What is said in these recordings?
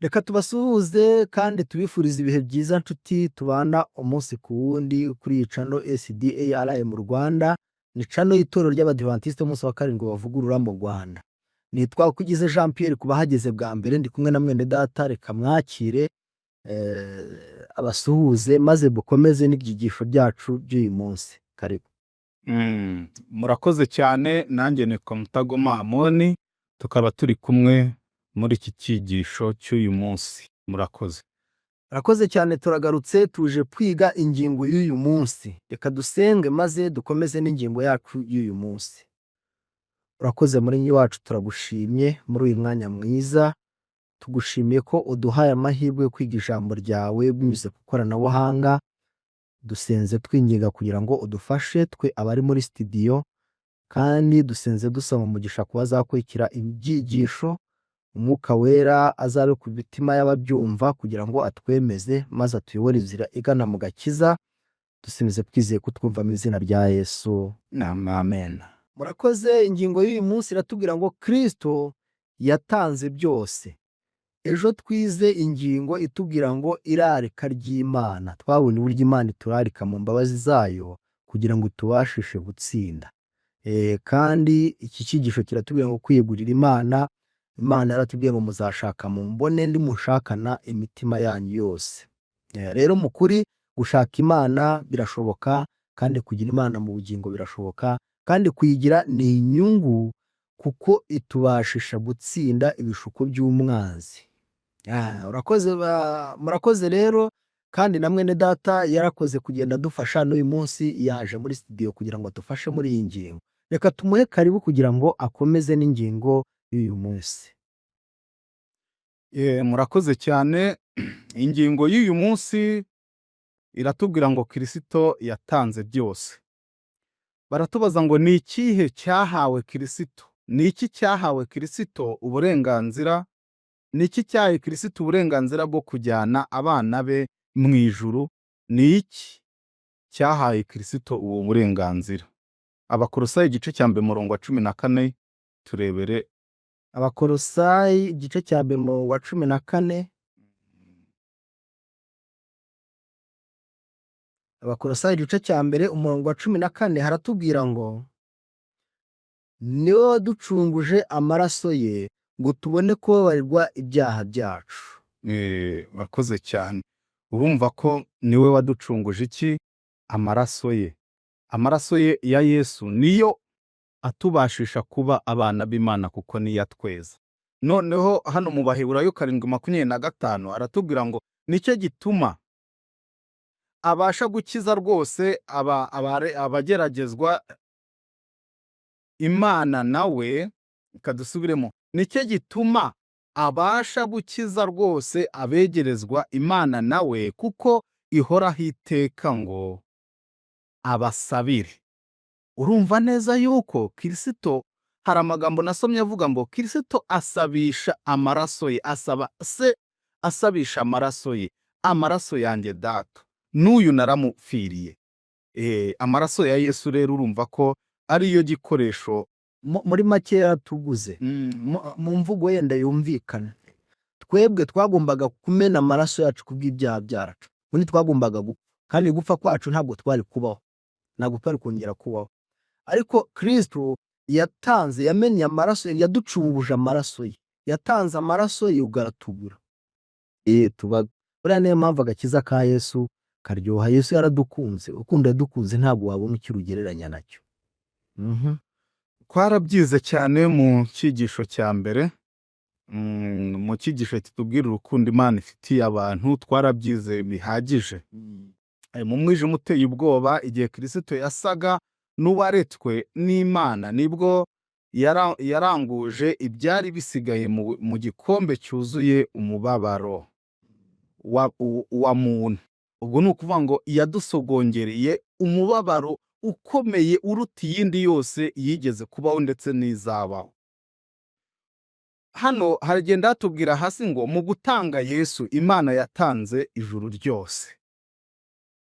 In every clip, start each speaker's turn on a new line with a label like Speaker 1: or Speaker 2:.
Speaker 1: Reka tubasuhuze kandi tubifurize ibihe byiza, nshuti tubana umunsi ku wundi kuri iyi channel SDARM mu Rwanda. Ni channel y'itorero ry'Abadivantisite b'umunsi wa karindwi bavugurura mu Rwanda. Nitwa Ukugize Jean Pierre ku bahageze bwa mbere, ndi kumwe na mwene data. Reka mwakire, abasuhuze maze dukomeze n'ibyigisho byacu by'uyu munsi. Karibu.
Speaker 2: Murakoze cyane. Nanjye nitwa Mutagoma Amoni, tukaba turi kumwe muri iki cyigisho cy'uyu munsi. Murakoze.
Speaker 1: Murakoze cyane. Turagarutse, tuje kwiga ingingo y'uyu munsi. Reka dusenge maze dukomeze n'ingingo yacu y'uyu munsi. Urakoze muri wacu, turagushimye muri uyu mwanya mwiza. Tugushimiye ko uduhaye amahirwe yo kwiga ijambo ryawe binyuze ku ikoranabuhanga. Dusenze twinginga kugira ngo udufashe twe abari muri studio, kandi dusenze dusaba umugisha ku bazakurikira ibyigisho. Umwuka Wera azabe ku mitima y'ababyumva kugira ngo atwemeze maze atuyobore inzira igana mu gakiza. Dusenze twizeye kutwumva mu izina rya Yesu.
Speaker 2: Amen.
Speaker 1: Murakoze. Ingingo y'uyu munsi iratubwira ngo Kristo yatanze byose. Ejo twize ingingo itubwira ngo irarika ry'Imana. Twabonye uburyo Imana iturarika mu mbabazi zayo kugira ngo itubashishe gutsinda. Kandi iki cyigisho kiratubwira ngo kwiyegurira Imana. Imana yaratubwiye ngo muzashaka mumbone nimushakana imitima yanyu yose. Rero mu kuri gushaka Imana birashoboka, kandi kugira Imana mu bugingo birashoboka, kandi kuyigira ni inyungu kuko itubashisha gutsinda ibishuko by'umwanzi. Urakoze, murakoze rero. Kandi na mwene data yarakoze kugenda adufasha, n'uyu munsi yaje muri studio kugira ngo adufashe muri iyi ngingo. Reka tumuhe karibu kugira ngo akomeze n'ingingo y'uyu munsi.
Speaker 2: Murakoze cyane. Ingingo y'uyu munsi iratubwira ngo Kirisito yatanze byose. Baratubaza ngo ni ikihe cyahawe Kirisito? Ni iki cyahawe Kirisito uburenganzira? Ni iki cyahawe Kirisito uburenganzira bwo kujyana abana be mu ijuru? Ni iki cyahaye Kirisito ubu burenganzira? Abakolosayi igice cya 1 umurongo wa 14, turebere.
Speaker 1: Abakolosayi igice cya 1 umurongo wa 14. Abakolosayi igice cya 1 umurongo wa 14 haratubwira ngo niwe waducunguje amaraso ye ngo tubone kubabarirwa ibyaha byacu.
Speaker 2: Urakoze cyane. Urumva ko niwe waducunguje iki? Amaraso ye. Amaraso ye ya Yesu niyo atubashisha kuba abana b'Imana kuko niyo atweza. Noneho hano mu Baheburayo 7:25 aratubwira ngo nicyo gituma abasha gukiza rwose abageragezwa Imana nawe. Kadusubiremo. Nicyo gituma abasha gukiza rwose abegerezwa Imana nawe, kuko ihoraho iteka ngo abasabire. Urumva neza yuko Kirisito, hari amagambo nasomye avuga ngo Kirisito asabisha amaraso ye, asaba se asabisha amaraso ye, amaraso yanjye data, n'uyu naramupfiriye. Amaraso ya Yesu rero urumva ko ariyo gikoresho.
Speaker 1: Muri make yaratuguze. Mu mvugo yenda yumvikana, twebwe twagombaga kumena amaraso yacu kubw'ibyaha byacu. Ubundi twagombaga gupfa, kandi gupfa kwacu ntabwo twari kubaho, ntabwo twari kongera kubaho. Ariko Kristo yatanze, yamennye amaraso ye, yaducunguje amaraso ye, yatanze amaraso ye ubwo aratugura. Tuba buriya niyo mpamvu agakiza ka Yesu karyoha. Yesu yaradukunze, urukundo yadukunze ntabwo wabona icyo urugereranya nacyo.
Speaker 2: Twarabyize cyane mu cyigisho cya mbere, mu cyigisho kitubwira urukundo Imana ifitiye abantu, twarabyize bihagije. Mu mwijima uteye ubwoba, igihe Kirisito yasaga n'uwaretswe n'Imana, nibwo yaranguje ibyari bisigaye mu gikombe cyuzuye umubabaro wa muntu. Ubwo ni ukuvuga ngo yadusogongereye umubabaro ukomeye uruta iyindi yose yigeze kubaho ndetse n'izabaho. Hano haragenda hatubwira hasi ngo mu gutanga Yesu, Imana yatanze ijuru ryose.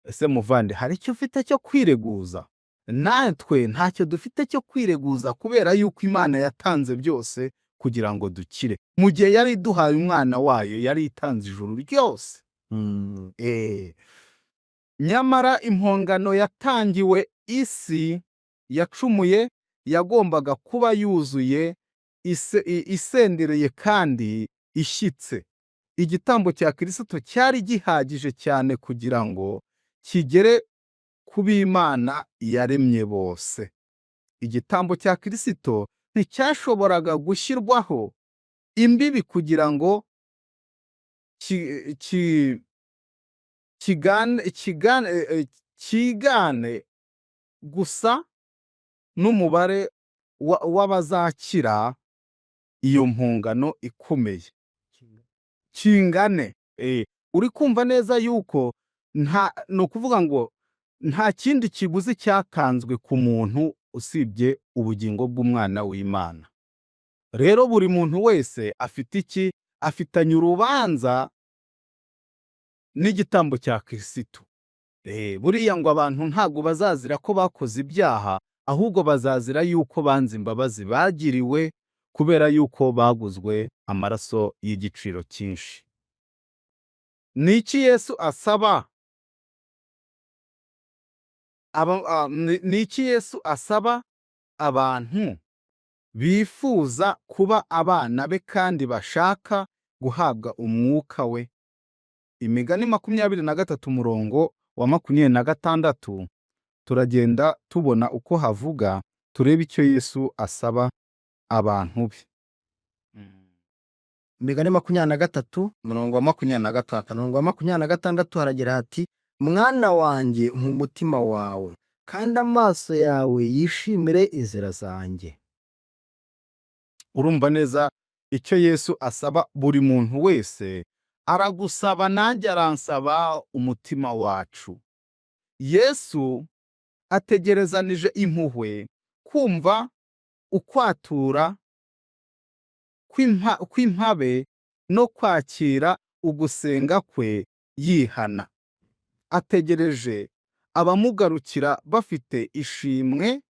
Speaker 2: Ese muvandi, hari icyo ufite cyo kwireguza? Natwe ntacyo dufite cyo kwireguza kubera yuko Imana yatanze byose. kugira ngo dukire. Mu gihe yari iduhaye umwana wayo, yari itanze ijuru ryose. Nyamara impongano yatangiwe isi yacumuye yagombaga kuba yuzuye, isendereye kandi ishyitse. Igitambo cya Kristo cyari gihagije cyane kugira ngo kigere ku b'Imana yaremye bose. Igitambo cya Kristo nticyashoboraga gushyirwaho imbibi kugira ngo kigane gusa n'umubare w'abazakira iyo mpongano ikomeye kingane. Uri kumva neza yuko nta, ni ukuvuga ngo nta kindi kiguzi cyatanzwe ku muntu usibye ubugingo bw'umwana w'Imana. Rero buri muntu wese afite iki? Afitanye urubanza n'igitambo cya Kristo. Buriya ngo abantu ntabwo bazazira ko bakoze ibyaha, ahubwo bazazira yuko banze imbabazi bagiriwe kubera yuko baguzwe amaraso y'igiciro cyinshi. Ni iki Yesu asaba? Ni iki Yesu asaba abantu bifuza kuba abana be kandi bashaka guhabwa umwuka we? Imigani 23 umurongo wa 26, turagenda tubona uko havuga, turebe icyo Yesu asaba abantu be.
Speaker 1: Imigani 23,
Speaker 2: umurongo wa 26.
Speaker 1: Umurongo wa 26 haragira hati: "Mwana wanjye, mpa umutima wawe, kandi amaso yawe yishimire inzira zanjye."
Speaker 2: Urumva neza icyo Yesu asaba buri muntu wese. Aragusaba, nanjye aransaba umutima wacu. Yesu ategerezanije impuhwe kumva ukwatura kw'impabe no kwakira ugusenga kwe yihana. Ategereje abamugarukira bafite ishimwe,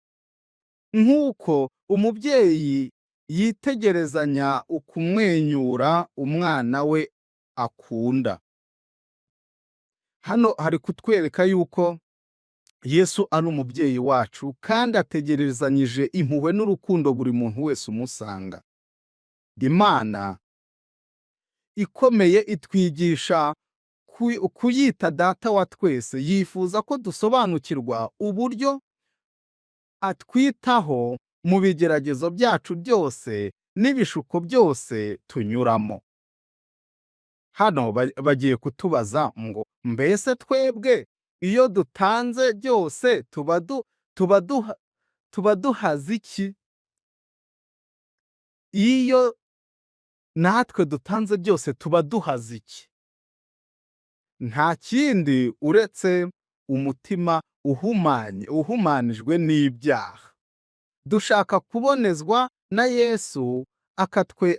Speaker 2: nk'uko umubyeyi yitegerezanya ukumwenyura umwana we akunda. Hano hari kutwereka yuko Yesu ari umubyeyi wacu kandi ategerezanyije impuhwe n'urukundo buri muntu wese umusanga. Imana ikomeye itwigisha kuyita Data wa twese. Yifuza ko dusobanukirwa uburyo atwitaho mu bigeragezo byacu byose n'ibishuko byose tunyuramo. Hano bagiye kutubaza ngo: mbese twebwe iyo dutanze byose tuba duhaze iki? Iyo natwe dutanze byose tuba duhaze iki? Nta kindi uretse umutima uhumanye, uhumanijwe n'ibyaha. Dushaka kubonezwa na Yesu,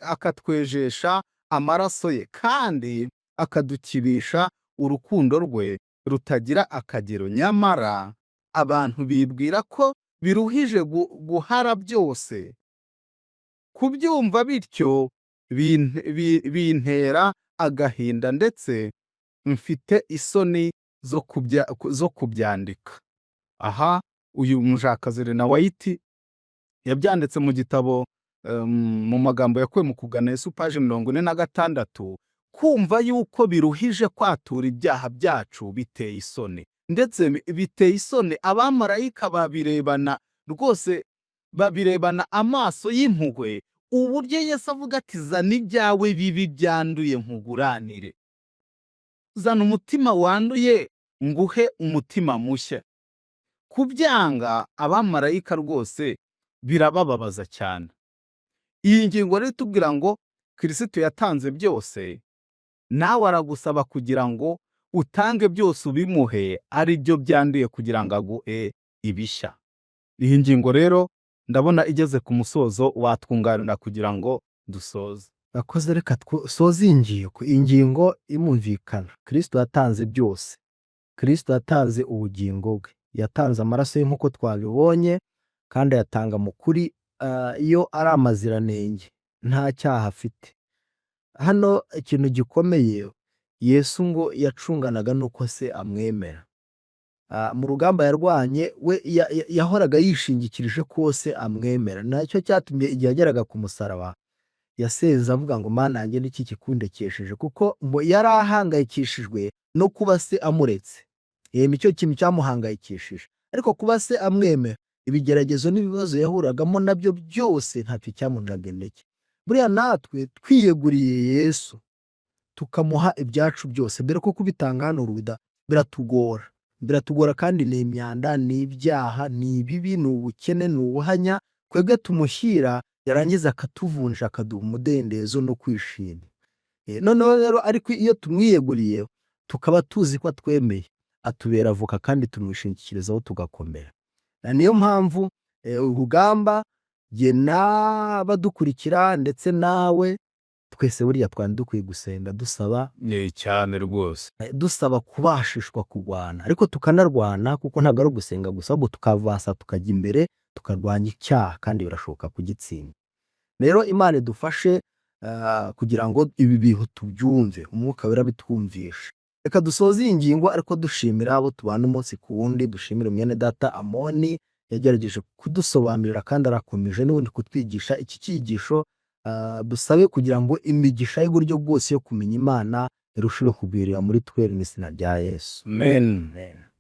Speaker 2: akatwejesha amaraso ye kandi akadukirisha urukundo rwe rutagira akagero. Nyamara abantu bibwira ko biruhije guhara byose. Kubyumva bityo bintera agahinda, ndetse mfite isoni zo kubyandika. Aha uyu mushakazi Elena White yabyanditse mu gitabo, mu magambo yakuwe mu Kugana Yesu, paje 46. Kumva yuko biruhije kwatura ibyaha byacu biteye isoni, ndetse biteye isoni. Abamarayika babirebana rwose, babirebana amaso y'impuhwe, uburyo Yesu avuga ati: "Zana ibyawe bibi byanduye nkuguranire, zana umutima wanduye nguhe umutima mushya." Kubyanga abamarayika rwose birabababaza cyane. Iyi ngingo rero itubwira ngo Kirisitu yatanze byose, nawe aragusaba kugira ngo utange byose ubimuhe, ari byo byanduye, kugira ngo aguhe ibishya. Iyi ngingo rero ndabona igeze ku musozo, watwunganira kugira ngo dusoze.
Speaker 1: Bakoze, reka dusoze iyi ngingo. Ingingo imumvikana: Kristo yatanze byose. Kristo yatanze ubugingo bwe, yatanze amaraso ye nk'uko twabibonye, kandi ayatanga mu kuri, iyo ari amaziranenge. nta cyaha afite. Hano ikintu gikomeye, Yesu ngo yacunganaga n'uko se amwemera. Mu rugamba yarwanye, we yahoraga yishingikirije ko se amwemera. Nacyo cyatumye igihe yageraga ku musaraba yasenze avuga ngo: "Mana yanjye, niki kikundekesheje?" Kuko ngo yari ahangayikishijwe no kuba se amuretse. Nicyo kintu cyamuhangayikishije. Ariko kuba se amwemera, ibigeragezo n'ibibazo yahuragamo nabyo byose ntacyo cyamucaga intege. Buriya natwe twiyeguriye Yesu, tukamuha ibyacu byose, mbere ko kubitanga hano ruda biratugora, biratugora, kandi ni imyanda, ni ibyaha, ni ibibi, ni ubukene, ni ubuhanya. Twebwe tumushyira, yarangiza akatuvunja, akaduha umudendezo no kwishima. Noneho rero, ariko iyo tumwiyeguriye, tukaba tuzi ko atwemeye, atubera avoka kandi tumwishingikirizaho tugakomera. Na niyo mpamvu urugamba jye n'abadukurikira ndetse nawe, twese buriya twari dukwiye gusenga dusaba
Speaker 2: Cyane rwose.
Speaker 1: Dusaba kubashishwa kurwana, ariko tukanarwana, kuko ntabwo ari ugusenga gusa, ahubwo tukavasa, tukajya imbere, tukarwanya icyaha, kandi birashoboka kugitsinda. Rero Imana idufashe kugira ngo ibi bintu tubyumve, Umwuka Wera bitwumvishe. Reka dusoze iyi ngingo, ariko dushimira abo tubana umunsi ku wundi. Dushimire mwene data Amoni yagerageje kudusobanurira kandi arakomeje n'ubundi kutwigisha iki cyigisho. Dusabe kugira ngo imigisha y'uburyo bwose yo kumenya Imana irusheho kugwirira muri twe, mu izina rya Yesu.
Speaker 2: Amen.
Speaker 1: Amen.